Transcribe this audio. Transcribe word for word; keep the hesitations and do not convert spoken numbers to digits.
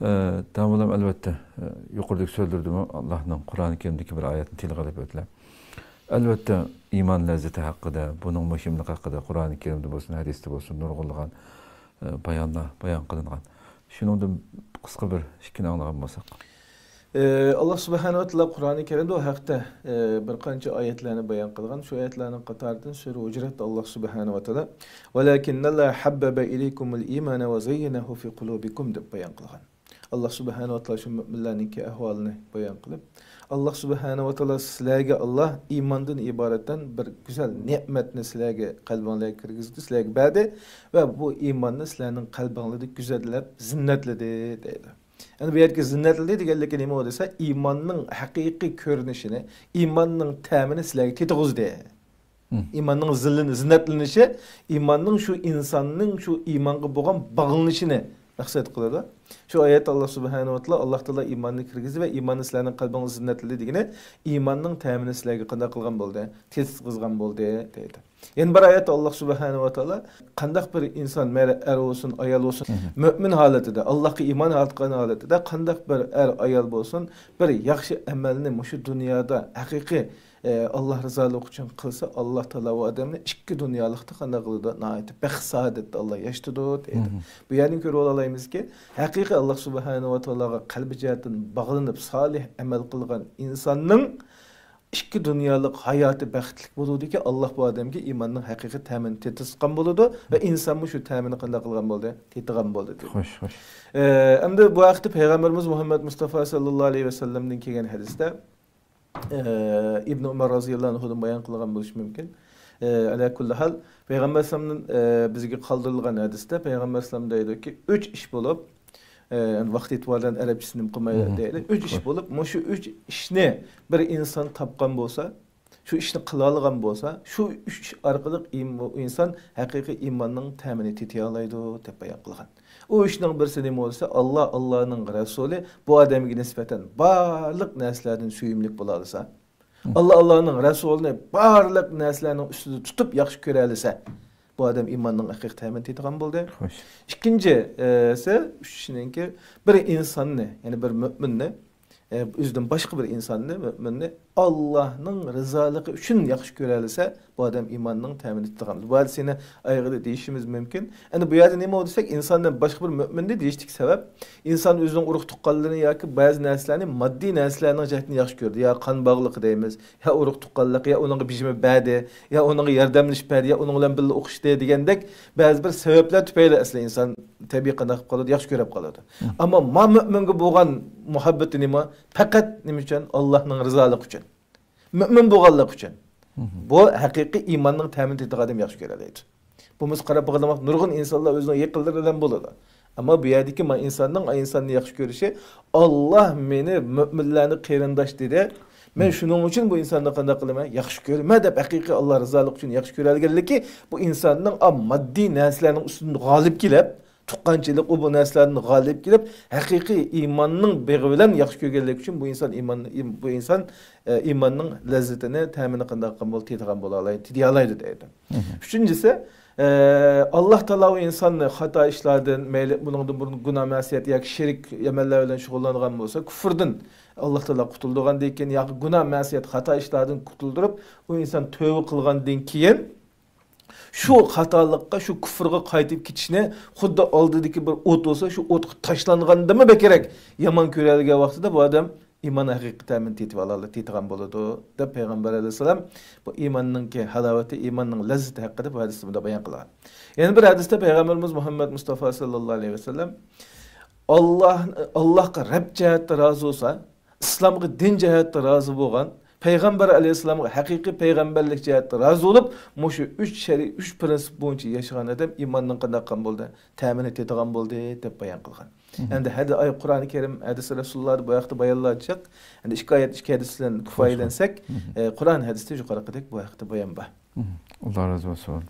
ئە، داموللام، ئەلۋەتتە، ئە، يۇقىرىدىكى سۆزلىرىدىمۇ ئاللاھنىڭ قۇرئانى كەرىمدىكى بىر ئايەتنى تىلغا ئېلىپ ئۆتتىلەر. ئەلۋەتتە، ئىمان لەززىتى ھەققىدە، بۇنىڭ مۇھىملىقى ھەققىدە قۇرئانى كەرىمدە بولسۇن، ھەدىستە بولسۇن، نۇرغۇنلىغان، ئە، بايانلار بايان قىلىنغان. شۇنىڭدىن قىسقا بىر ئىككىنى ئاڭلىغان بولساق. ئى، ئاللاھ سۇبھانەھۇ ۋە تائالا قۇرئانى كەرىمدە ئۇ ھەقتە، ئى، بىر قانچە ئايەتلەرنى بايان قىلغان. شۇ ئايەتلەرنىڭ قاتارىدىن سۈرە ھۇجراتتا ئاللاھ سۇبھانەھۇ ۋە تائالا، «ولكن الله حبب إليكم الإيمان وزينه في قلوبكم» دەپ بايان قىلغان. ئاللاھ سۇبھانەھۇ ۋە تائالا شۇ مۆمىنلەرنىڭكى ئەھۋالىنى بايان قىلىپ، ئاللاھ سۇبھانەھۇ ۋە تائالا سىلەرگە، ئاللاھ ئىماندىن ئىبارەتتىن بىر گۈزەل نېمەتنى سىلەرگە، قەلبىڭلارغا كىرگۈزدى، سىلەرگە بەردى ۋە بۇ ئىماننى سىلەرنىڭ قەلبىڭلاردا گۈزەللەپ زىننەتلىدى، دەيدۇ. ئەنە بۇ يەردىكى زىننەتلىدى دېگەنلىكى نېمە دېسە، ئىماننىڭ ھەقىقىي كۆرۈنۈشىنى، ئىماننىڭ تەمىنى سىلەرگە تېتىغۇزدى. مم. ئىماننىڭ زىللىنى-، زىننەتلىنىشى، ئىماننىڭ شۇ ئىنساننىڭ شۇ ئىمانغا بولغان باغلىنىشىنى مەقسەت قىلىدۇ. شۇ ئايەتتە ئاللاھ سۇبھانەھۇ ۋە تائالا، ئاللاھ تائالا ئىماننى كىرگۈزدى ۋە ئىماننى سىلەرنىڭ قەلبىڭىزگە زىننەتلىدى دېگىنى، ئىماننىڭ تەمىنى سىلەرگە قانداق قىلغان بولدى؟ تېتىتقۇزغان بولدى، دەيدۇ. يەنە بىر ئايەتتە ئاللاھ سۇبھانەھۇ ۋە تائالا قانداق بىر ئىنسان، مەيلى ئەر بولسۇن، ئايال بولسۇن، مم، مۆمىن ھالىتىدە، ئاللاھقا ئىمان ئارتقان ھالىتىدە قانداق بىر ئەر، ئايال بولسۇن، بىر ياخشى ئەمەلنى مۇشۇ دۇنيادا ھەقىقىي، ئى، ئاللاھ رىزالىقى ئۈچۈن قىلسا، ئاللاھ تائالا ئۇ ئادەمنى ئىككى دۇنيالىقتا قانداق قىلىدۇ؟ ناھايىتى بەخت سائادەتتە ئاللاھ ياشىتىدۇ، دەيدۇ. مم. بۇ يەردىن كۆرۈپ ئالالايمىزكى، ھەقىقىي ئاللاھ سۇبھانەھۇ ۋە تائالاغا قەلبى جەھەتتىن باغلىنىپ، سالىھ ئەمەل قىلغان ئىنساننىڭ ئىككى دۇنيالىق ھاياتى بەختلىك بولىدۇكى، ئاللاھ بۇ ئادەمگە ئىماننىڭ ھەقىقىي تەمىنى تېتىتقان بولىدۇ ۋە ئىنسانمۇ شۇ تەمىنى قانداق قىلغان بولدى؟ تېتىغان بولدى، دېدى. خوش، خوش. ئە، ئەمدى بۇ ھەقتە پەيغەمبىرىمىز مۇھەممەد مۇستافا ساللاللاھۇ ئەلەيھى ۋەسەللەمدىن كەلگەن ھەدىستە، ئە، ئىبنى ئۇمەر رازىياللاھۇ ئەنھۇدىن بايان قىلغان بولۇشى مۇمكىن. ئە، ئەلا كۇللى ھال، پەيغەمبەر ئەلەيھىسسالامدىن، ئە، بىزگە قالدۇرۇلغان ھەدىستە پەيغەمبەر ئەلەيھىسسالام دەيدۇكى، ئۈچ ئىش بولۇپ، ئە، ۋاقىت ئېتىبارى بىلەن ئەرەبچىسىنى قىلمايلى دەيلى. ئۈچ ئىش بولۇپ، مۇشۇ ئۈچ ئىشنى بىر ئىنسان تاپقان بولسا، شۇ ئىشنى قىلالىغان بولسا، شۇ ئۈچ ئىش ئارقىلىق ئىم-، ئۇ ئىنسان ھەقىقىي ئىماننىڭ تەمىنى تېتىيالايدۇ، دەپ بايان قىلغان. ئۇ ئۈچنىڭ بىرسى نېمە بولسا، ئاللا، ئاللانىڭ رەسۇلى بۇ ئادەمگە نىسبەتەن بارلىق نەرسىلەردىن سۆيۈملۈك بولالىسا، ئاللا، ئاللانىڭ رەسۇلىنى بارلىق نەرسىلەرنىڭ ئۈستىدە تۇتۇپ ياخشى كۆرەلىسە، بۇ ئادەم ئىماننىڭ ھەقىقىي تەمىنى تېتىغان بولدى. خوش. ئىككىنچىسى، ئۈچىنچىنىڭكى، بىر ئىنساننى، يەنى بىر مۆمىننى، ئە، ئۆزىدىن باشقا بىر ئىنساننى، مۆمىننى ئاللاھنىڭ رىزالىقى ئۈچۈن ياخشى كۆرەلىسە، بۇ ئادەم ئىماننىڭ تەمىنى تېتىغان. بۇ ھەدىسنى ئايىغىدا دېيىشىمىز مۇمكىن. ئەمدى بۇ يەردە نېمە بولدى دېسەك، ئىنساندىن باشقا بىر مۆمىننى دېيىشتىكى سەۋەب، ئىنسان ئۆزىنىڭ ئۇرۇق تۇغقانلىرىنى ياكى بەزى نەرسىلەرنى ماددىي نەرسىلەرنىڭ جەھەتتىن ياخشى كۆرىدۇ. يا قان باغلىقى دەيمىز، يا ئۇرۇق تۇغقانلىق، يا ئۇنىڭغا بېجىمە بەردى، يا ئۇنىڭغا ياردەملىشىپ بەردى، يا ئۇنىڭ بىلەن بىللە ئوقۇشتى دېگەندەك بەزى بىر سەۋەبلەر تۈپەيلى ئەسلى ئىنسان تەبىئىي قانداق قىلىپ قالىدۇ، ياخشى كۆرۈپ قالىدۇ. مم. ئەمما ما مۆمىنگە بولغان مۇھەببىتى نېمە؟ پەقەت نېمە ئۈچۈن؟ ئاللاھنىڭ رىزالىقى ئۈچۈن. مۆمىن بولغانلىقى ئۈچۈن. مم. بۇ ھەقىقىي ئىماننىڭ تەمىنى تېتىغان ئادەم ياخشى كۆرەلەيدۇ. بولمىسا قاراپ باقىدىغان نۇرغۇن ئىنسانلار ئۆزىنىڭ يېقىنلىرى بىلەن بولىدۇ. ئەمما بۇ يەردىكى ما ئىنساننىڭ ئا ئىنساننى ياخشى كۆرۈشى، ئاللاھ مېنى مۆمىنلەرنى قېرىنداش دېدى. مەن شۇنىڭ ئۈچۈن بۇ ئىنساننى قانداق قىلىمەن؟ ياخشى كۆرىمەن دەپ ھەقىقىي ئاللاھ رىزالىقى ئۈچۈن ياخشى كۆرەلىگەنلىكى، بۇ ئىنساننىڭ ئا ماددىي نەرسىلەرنىڭ ئۈستىدىن غالىب كېلىپ، تۇغقانچىلىق ئۇ بۇ نەرسىلەردىن غالىب كېلىپ، ھەقىقىي ئىماننىڭ بېغى بىلەن ياخشى كۆرگەنلىكى ئۈچۈن بۇ ئىنسان ئىمان، ئىم-، بۇ ئىنسان، ئە، ئىماننىڭ لەززىتىنى، تەمىنى قانداق قىلغان بولىدۇ؟ تېتىغان بولالايدۇ، تېتىيالايدۇ دەيدۇ. مم. ئۈچىنچىسى، ئە، ئاللاھ تائالا ئۇ ئىنساننى خاتا ئىشلاردىن، مەيلى بۇنىڭدىن بۇرۇن گۇناھ مەسىيەت ياكى شېرىك ئەمەللەر بىلەن شۇغۇللانغان بولسا، كۇفرىدىن ئاللاھ تائالا قۇتۇلدۇرغاندىن كېيىن ياكى گۇناھ مەسىيەت خاتا ئىشلاردىن قۇتۇلدۇرۇپ، ئۇ ئىنسان تۆۋە قىلغاندىن كېيىن، شۇ خاتالىققا، شۇ كۇفرغا قايتىپ كېتىشنى خۇددى ئالدىدىكى بىر ئوت بولسا، شۇ ئوتقا تاشلانغاندىنمۇ بەكرەك يامان كۆرەلىگەن ۋاقتىدا بۇ ئادەم ئىمان ھەقىقىي تەمىنى تېتىۋالالا-، تېتىغان بولىدۇ، دەپ پەيغەمبەر ئەلەيھىسسالام بۇ ئىماننىڭكى ھالاۋىتى، ئىماننىڭ لەززىتى ھەققىدە بۇ ھەدىستە مۇنداق بايان قىلغان. يەنە بىر ھەدىستە پەيغەمبىرىمىز مۇھەممەد مۇستافا ساللاللاھۇ ئەلەيھى ۋەسەللەم، ئاللاھ، ئاللاھقا رەب جەھەتتە رازى بولسا، ئىسلامغا دىن جەھەتتە رازى بولغان، پەيغەمبەر ئەلەيھىسسالامغا ھەقىقىي پەيغەمبەرلىك جەھەتتە رازى بولۇپ، مۇشۇ ئۈچ شەرى-، ئۈچ پىرىنسىپ بويىچە ياشىغان ئادەم ئىماننىڭ قانداق قىلغان بولدى؟ تەمىنى تېتىغان بولدى، دەپ بايان قىلغان. مم. ئەمدى ھەدە-، ئاي، قۇرئانى كەرىم، ھەدىسى رەسۇلۇللاھدا بۇ ھەقتە بايانلار جىق. ئەمدى ئىككى ئايەت، ئىككى ھەدىس بىلەن كۇپايىلەنسەك، مم، ئە، قۇرئان ھەدىستە يۇقىرىقىدەك بۇ ھەقتە بايان بار. مم. ئاللا رازى بولسۇن.